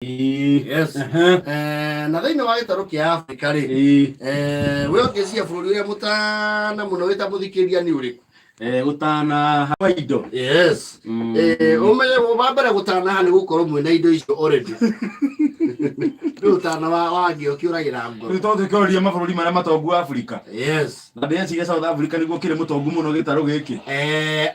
Yes. Na thĩinĩ wa gĩtarũ kĩa Afrika rĩ, we ũngĩciria bũrũri ũrĩa mũtana mũno wĩta mũthikĩrĩria nĩ ũrĩkũ? Gũtana hawa indo. Yes. Ũmenye wa mbere gũtanaha nĩ gũkorwo mwĩna indo icio already. Nĩ ũtana wa wangĩ ũkĩũragĩra ngoro. Rĩu to tũkĩoria mabũrũri marĩa matongu Afrika. Yes. Na ndĩreciria South Africa nĩguo kĩrĩ mũtongu mũno gĩtarũ gĩkĩ.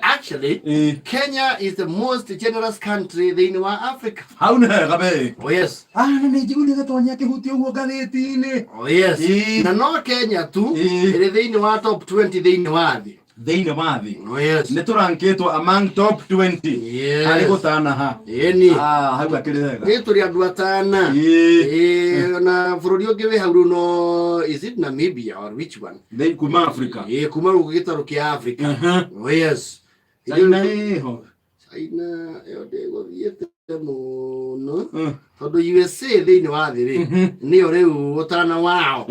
Actually, Kenya is the most generous country thĩinĩ wa Africa. Hau nĩ hega be. Oh yes. Ah, na nĩ njiguire gĩtonya kĩhutie ũguo ngathĩti-inĩ. Oh yes. Ĩĩ. Na no Kenya tu Ĩĩ. ĩrĩ thĩinĩ wa top 20 thĩinĩ wa thĩ. Thĩinĩ wa thĩ. Oh yes. Nĩ tũrankĩtwo among top 20. Yes. Harĩ gũtanaha. Ĩni. Ah, hau akĩrĩ hega. Nĩ tũrĩ andũ atana. Ĩĩ. Ĩĩ, na bũrũri ũngĩ wĩ hau rĩu no is it Namibia or which one? Thĩ kuma Africa. Ĩĩ, kuma rũgũ gĩtarũ kĩa Africa. Oh yes. China ĩho. China ĩyo ndĩgũthiĩte mũno tondũ USA thĩinĩ wa thĩ rĩ, nĩyo rĩu ũtana wao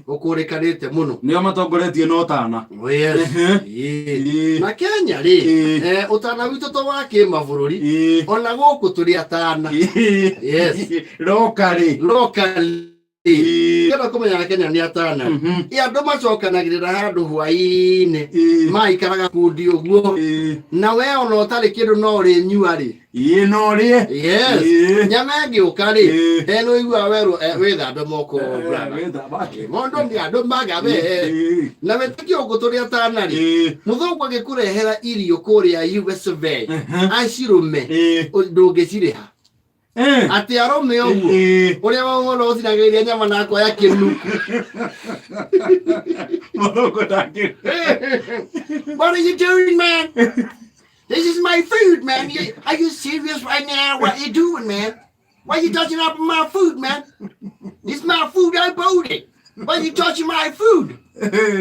ũkũrĩkanĩte mũno. Nĩo matongoretie na ũtana. Oh, yes. Ĩĩ. Na Kenya rĩ, ũtana witũ to wa kĩmabũrũri, ona gũkũ tũrĩ atana. Yes. Locally. Locally. Kenda kũmenya Kenya nĩ atana. Ĩ andũ macokanagĩrĩra handũ hwaĩ-inĩ, maikaraga kundi ũguo, na we ona ũtarĩ kĩndũ no ũrĩnyua rĩ. Ĩĩ, no ũrĩe. Yes. Nyama ĩngĩũka rĩ, no ũiguaga werwo, wĩthambe moko, brother. Wĩthambe. Mũndũ nĩ andũ magabe. Na wĩtĩkio ũguo tũrĩ atana rĩ, mũthũngũ agĩkũrehera irio kũrĩa US of A, acirũme, ndũngĩcirĩha. Atĩ arũme ũguo, ũrĩa wa ũhoro ũcinagĩrĩria nyama na akoya kĩnuku. Mũthũngũ ndangĩ. What are you doing, man? This is my food, man. Are you serious right now? What are you doing, man? Why you touching up my food, man? This is my food. I bought it. Why you touching my food?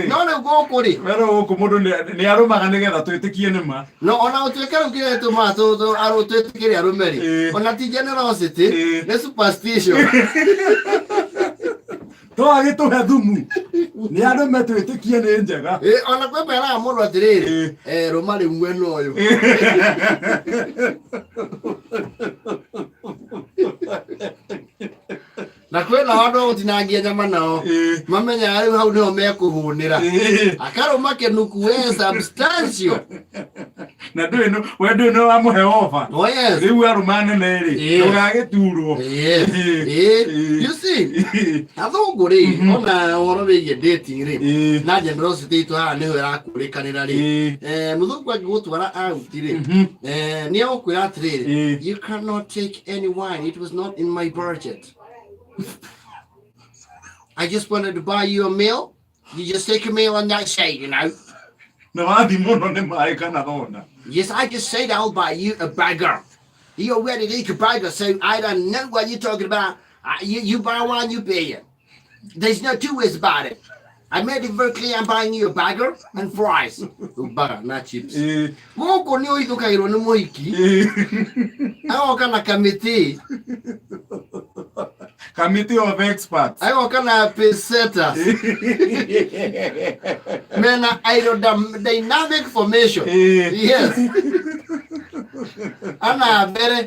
No rĩu gũkũ rĩ. Wero gũkũ mũndũ nĩ arũmaga nĩgetha twĩtĩkie nĩ ma. No ona gũtuĩka rĩu kĩrĩa gĩtũmaga twĩtĩkĩre arũme rĩ, ona ti generosity, nĩ superstition. Twagĩtũhe thumu nĩ arũme twĩtĩkie nĩ njega. Ona kwĩ meraga mũndũ atĩrĩrĩ, rũma rĩu mwena ũyũ. Na kwĩna andũ a gũtinangia nyama nao, mamenyaga rĩu hau nĩho mekũhũnĩra. Akarũma kĩnuku we substantial. Na ndũĩ we ndũĩ no wamũhe oba. Oh yes. Rĩu arũma nene rĩ, ndũgagĩturwo. Yes. You see, athũngũ rĩ, ona ũhoro wĩgiĩ dating rĩ, na generosity itũ haha nĩho ĩrakũrĩkanĩra rĩ. Mũthũngũ angĩgũtwara out rĩ, nĩ egũkwĩra atĩrĩrĩ, you cannot take any wine, it was not in my budget. I just wanted to buy you a meal. You just take a meal on that side. Na wathi mũno nĩ maĩ kana thonda. Yes, I just said I'll buy you a burger. You already eat a burger, so I don't know what you're talking about. You buy one, you pay it. There's no two ways about it. I made it very clear I'm buying you a burger and fries. Burger, not chips. Gũkũ nĩ ũhithũkagĩrwo nĩ mũhiki. Agoka na kamĩtĩ. Committee of experts. Agoka na pesetas. Mena aerodynamic formation. Yes. Ana mbere,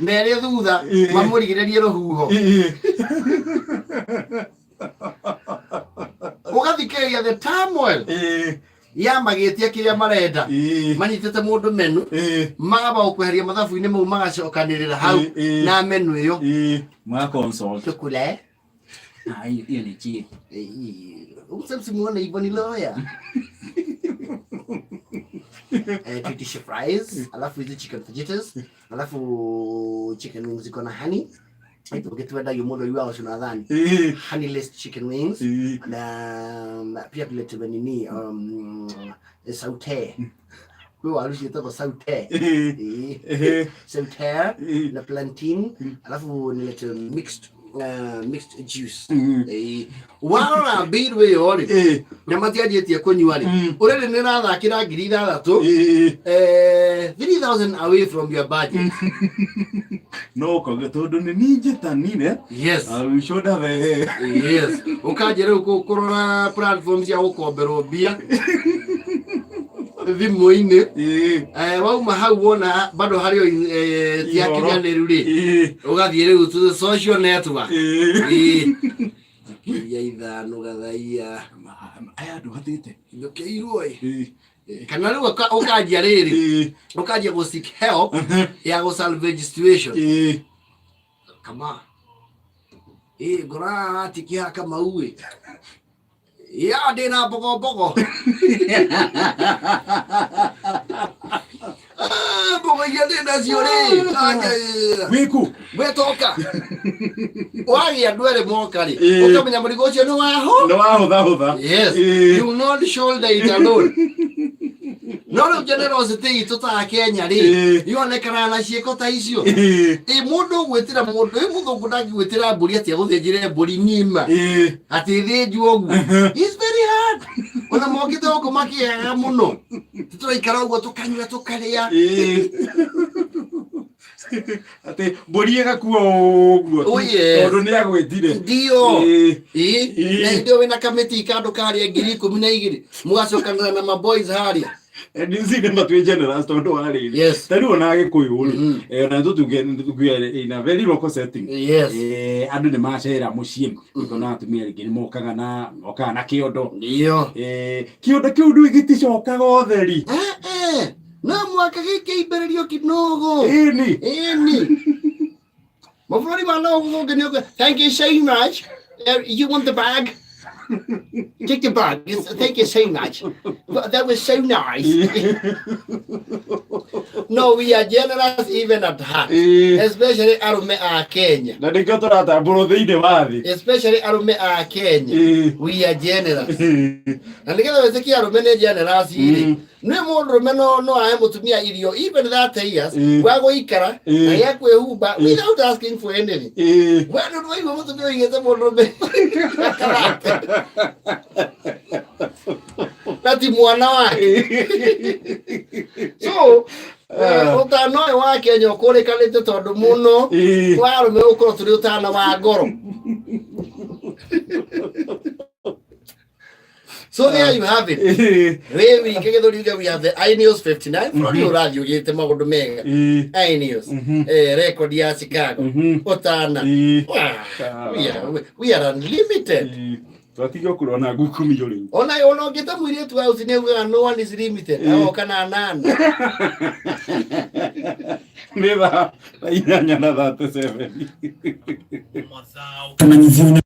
merĩ thutha, mamũrigĩrĩrie rũhuho. Ũgathikĩrĩria the turmoil ya magĩtia kĩrĩa marenda, manyitĩte mũndũ menu, magamba gũkweheria mathabu-inĩ mau, magacokanĩrĩra hau na menu ĩyo. Ma consult. Tukule. Ah, hiyo ni cheap. Msimuone hivyo ni lawyer. Tuitishe fries, alafu hizi chicken fajitas, alafu chicken wings iko na honey. Ũgĩtwendagio mũndũ aiguaga ũcio na thani. Honeyless chicken wings. Na pia tuletewe nini, saute. Kwĩ waru ciĩtagwo saute. Saute na plantain, alafu nilete mixed juice. Warora bill ĩyo rĩ, na matianjĩtie kũnyua rĩ, ũrĩrĩ nĩ rathakĩra 6,000, 3,000 away from your budget. No kauga tondũ nĩ niĩ njĩtanire. Yes. We should have a Yes. Ũkanjĩra rĩu kũrora platform cia gũkomberwo mbia. Thimũ-inĩ. Ĩĩ. Wauma hau wona bado harĩ o ti Ihoro. akinyanĩru rĩ, Ĩĩ. ũgathiĩ rĩu to the social network. Ĩĩ. Ĩĩ. Njokeria ithano gathaia. Aya andũ hatĩte. Njokeirwo ĩ. Ĩĩ. Kana rĩu ũkanjia rĩrĩ, Ĩĩ. ũkanjia gũ seek help ya gũ salvage situation. Ĩĩ. Kama ĩ ngora atikia Kamau ĩ ya ndĩna mbogombogo. Ah, mbogo iria ndĩ nacio rĩ anja. Wĩkũ? Gwetoka wagĩa andũ erĩ moka rĩ, Ĩĩ. ũkamenya mũrigo ũcio nĩ waho. Nĩ wahũthahũtha. Yes. Ĩĩ. You will not shoulder it alone. No rĩu generosity itũ ta Kenya rĩ, Ĩĩ. yonekanaga na ciĩko ta icio. Ĩĩ. Ĩ mũndũ ũgwĩtĩra mũndũ, ĩ mũthũngũ ndangĩgwĩtĩra mbũri atĩ agũthĩnjĩre mbũri ng'ima, Ĩĩ. atĩ ĩthĩnjwo ũguo. It's very hard. Ona mokĩte gũkũ makĩeaga mũno. Tũraikara ũguo tũkanyua tũkarĩa. Ĩĩ. Atĩ mbũri ĩgakua ũguo. Oh, yes. Tondũ nĩ agwĩtire. Ndio. Ĩĩ. Ĩ, Ĩĩ. na hĩndĩ ĩyo wĩna kamĩtĩ kandũ karĩa 12,000 mũgacokanĩra na maboys harĩa. And you see them twĩ generous tondũ wa rĩrĩ. Ta rĩu ona Agĩkũyũ rĩ, ona tũtuge in a very local setting. Andũ nĩ macera mũciĩ, ũkona atumia rĩngĩ nĩ mokaga na kĩondo. Ndio. Kĩondo kĩu ndũĩ gĩticokaga ũtheri. Eh, eh. No mwaka gĩkĩimbĩrĩrio kinogo. Ĩni. Ĩni. Mabũrũri ma no gũkũ nĩ thank you so much. You want the bag? Take the bag. Thank you so much. Well, that was so nice. No, we are generous even at heart. Ĩĩ. Especially arũme a Kenya. Na nĩkĩo tũratambũrwo thĩinĩ wa thĩ. Especially arũme a Kenya. Ĩĩ. We are generous. Ĩĩ. Na nĩgetha wĩtĩkie arũme nĩ generous rĩ, nĩ mũndũrũme no ahe mũtumia irio even 30 years gwa gũikara na gĩa kwĩhumba without asking for anything. Ĩĩ. We nĩ waigua mũtumia oigĩte mũndũrũme akarate na ti mwana wake. So ũtana ũyũ wa Kenya ũkũrĩkanĩte tondũ mũno wa arũme gũkorwo tũrĩ ũtana wa ngoro. So there you have it. Ĩĩ. Wĩ wike gĩthũri uge we have the iNews 59 bũrũri ũrathiĩ ũgĩte maũndũ mega. iNews record ya Chicago. Ũtana. Ĩĩ. Wah, we are unlimited. Ĩĩ. Twatiga kũrora na ngukumio rĩu. Ona ũngĩta mũirĩtu wa ũci nĩ augaga no one is limited. Agoka na nana. Nĩ thaa 8:37. Kana nyiziona.